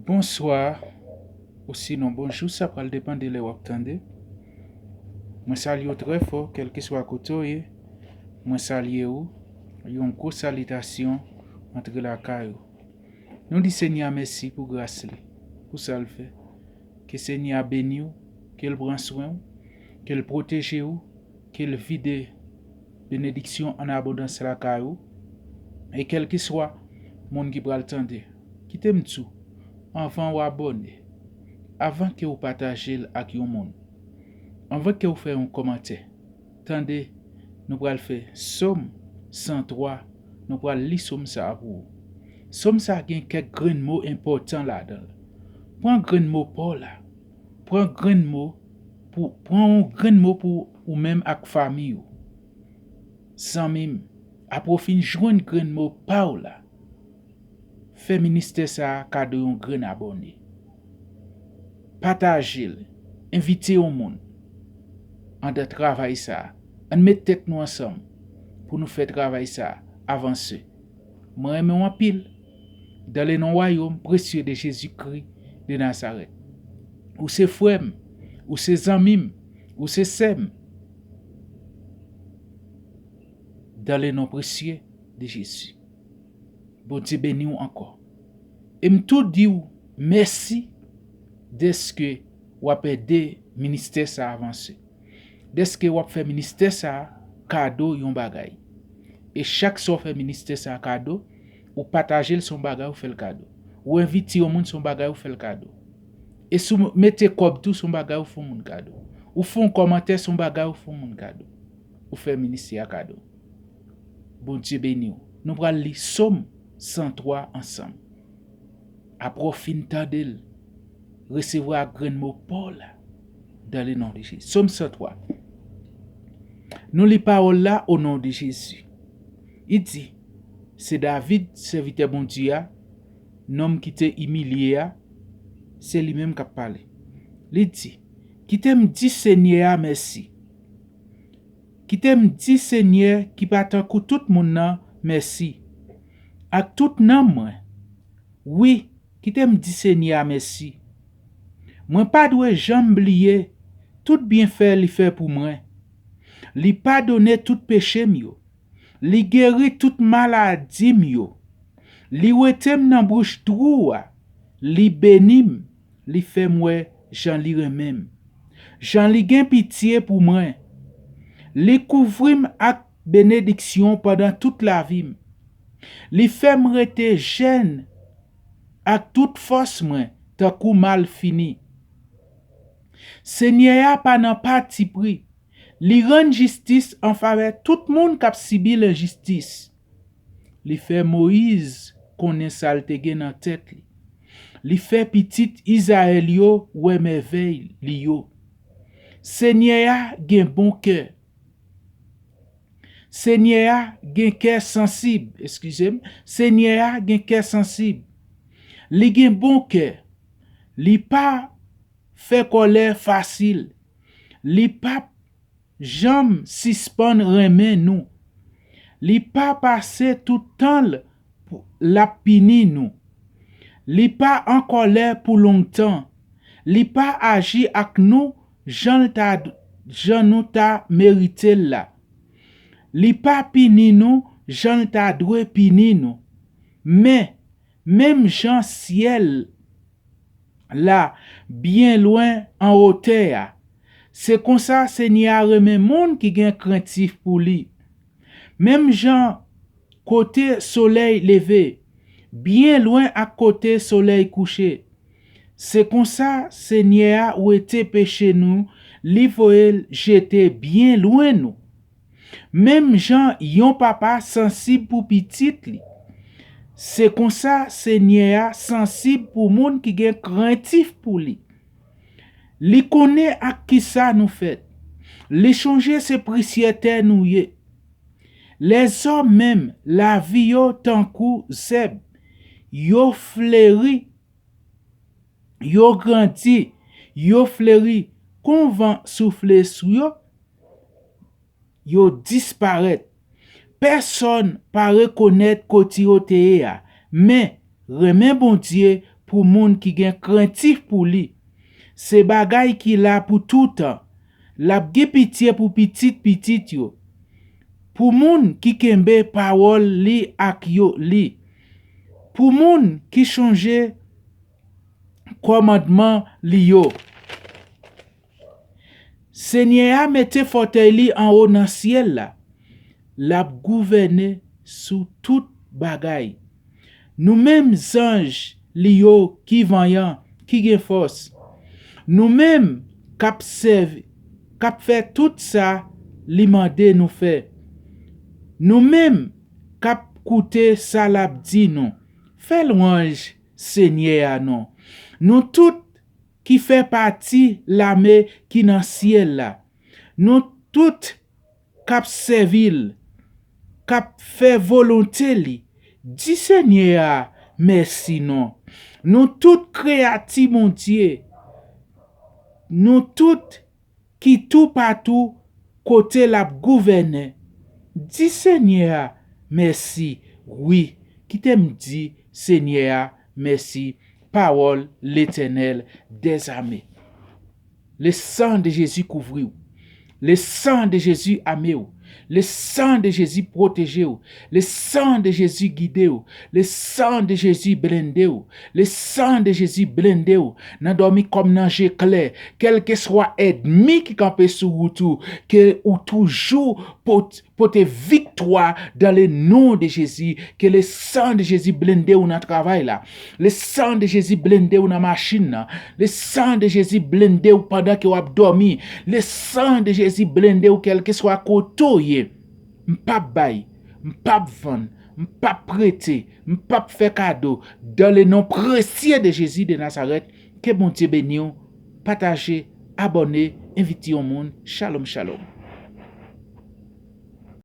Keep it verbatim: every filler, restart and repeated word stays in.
Bonswa, osinon bonjou, sa pral depann de lè w ap tande. Mwen salye w trè fò, kèlkeswa kote w ye. Mwen salye w, yon gwo salitasyon antre lakay ou. Nou di Senyè a mèsi pou gras li, pou sa l fè. Ke Senyè a beni w, ke l pran swen w, ke l pwoteje w, ke l vide benediksyon an abondans lakay ou. E kèlkeswa moun ki pral tande, kite m di w, anvan w abòne, avan ke w pataje l ak yon moun, anvan ke w fè yon kòmantè, tande, nou pral fè Sòm san twa, nou pral li Sòm sa a pou ou. Sòm sa a gen kèk grenn mo enpòtan ladan l. Pran grenn mo pa w la. Pran grenn mo pou, pran yon grenn mo pou ou menm ak fanmi w. Zanmi m, apre w fin jwenn grenn mo pa w la, fè ministè sa a kado yon grenn abòne. Pataje l, envite yon moun anndan travay sa a. Ann met tèt nou ansanm pou nou fè travay sa a avanse. Mwen renmen w anpil. Dans le nom royaume précieux de Jésus-Christ de Nazareth. Ou se frè m, ou se zanmi m, ou se sè m. Dans le nom précieux de Jésus. Bondye beni w ankò. E m tou di w mèsi dèske w ap ede ministè sa a avanse. Dèske w ap fè ministè sa a kado yon bagay. E chak sa w fè ministè sa a kado, ou pataje l se yon bagay ou fè l kado. Ou envite yon moun se yon bagay ou fè l kado. E si w mete kòb tou se yon bagay ou fè yon moun kado. Ou fè yon kòmantè se yon bagay ou fè yon moun kado. Ou fè ministè a kado. Bondye beni w. Nou pral li Sòm san twa ansanm. Apre w fin tande l, resevwa grenn mo pa w la. Dans le nom de Jésus. Sòm san twa. Nou li pawòl la o non de Jezi. Li di, se David, sèvitè Bondye a, nonm ki te imilye a, se li menm k ap pale. Li di, kite m di Senyè a mèsi. Kite m di Senyè ki pa tankou tout moun nan mèsi. Ak tout nanm mwen. Wi, kite m di Senyè a mèsi. Mwen pa dwe janm bliye tout byenfè li fè pou mwen. Li padone tout peche m yo. Li geri tout maladi m yo. Li wete m nan bouch twou a. Li beni m. Li fè m wè jan li renmen m. Jan li gen pitye pou mwen. Li kouvri m ak benediksyon pandan tout lavi m. Li fè m rete jèn ak tout fòs mwen tankou malfini. Senyè a pa nan patipri. Li rann jistis an favè tout moun k ap sibi lenjistis. Li fè Moyiz konnen sa l te gen nan tèt li. Li fè pitit Izrayèl yo wè mèvèy li yo. Senyè a gen bon kè. Senyè a gen kè sansib, eskize m. Senyè a gen kè sansib. Li gen bon kè. Li pa fè kòlè fasil. Li p ap janm sispann renmen nou. Li pa pase tout tan l pou l ap pini nou. Li pa an kòlè pou longtan. Li pa aji ak nou jan l ta, jan nou ta merite l la. Li pa pini nou jan l ta dwe pini nou. Men, menm jan syèl la byen lwen an wotè a, se konsa Senyè a renmen moun ki gen krentif pou li. Menm jan kote solèy leve, byen lwen ak kote solèy kouche, se konsa Senyè a wete peche nou, li voye l jete byen lwen nou. Menm jan yon papa sansib pou pitit li, se konsa Senyè a sansib pou moun ki gen krentif pou li. Li konnen ak kisa nou fèt. Li chonje se presyetè nou ye. Lèzòm menm, lavi yo tankou zèb. Yo fleri, yo grandi, yo fleri kon van soufle sou yo, yo disparèt. Pèsonn pa rekonèt kote yo te ye a, men renmen Bondye pou moun ki gen krentif pou li. Se bagay ki la pou toutan. L ap gen pitye pou pitit pitit yo. Pou moun ki kenbe pawòl li ak yo li. Pou moun ki chonje kòmandman li yo. Senyè a mete fòtèy li anwo nan syèl la. L ap gouvène sou tout bagay. Nou menm zanj li yo ki vanyan, ki gen fòs. Nou menm k ap sèvi, k ap fè tout sa li mande nou fè. Nou menm k ap koute sa l ap di nou. Fè lwanj Senyè a non. Nou tout ki fè pati lame ki nan syèl la. Nou tout k ap sèvi l, k ap fè volonte li. Di Senyè a mèsi non. Nou tout kreyati Bondye. Nou tout ki toupatou kote l ap gouvène. Di Senyè a mèsi. Wi, kite m di Senyè a mèsi. Pawòl Letènèl dèzame. Le sang de Jésus kouvri w. Le sang de Jésus ame w. Le sang de Jésus pwoteje w. Le sang de Jésus gide w. Le sang de Jésus blende w. Le sang de Jésus blende w. Nan dòmi kòm nan je klè. Kèlkeswa ènmi ki kanpe sou wout ou, ke ou toujou pot-, pote viktwa dans le nom de Jésus. Ke le sang de Jésus blende w nan travay la. Le sang de Jésus blende w nan machin nan. Le sang de Jésus blende w pandan ke w ap dòmi. Le sang de Jésus blende w kèlkeswa kote w ye. M p ap bay, m p ap vann, m p ap prete, m p ap fè kado. Dans le nom précieux de Jésus de Nazareth, ke Bondye beni w. Pataje, abòne, envite yon moun. Shalom, shalom.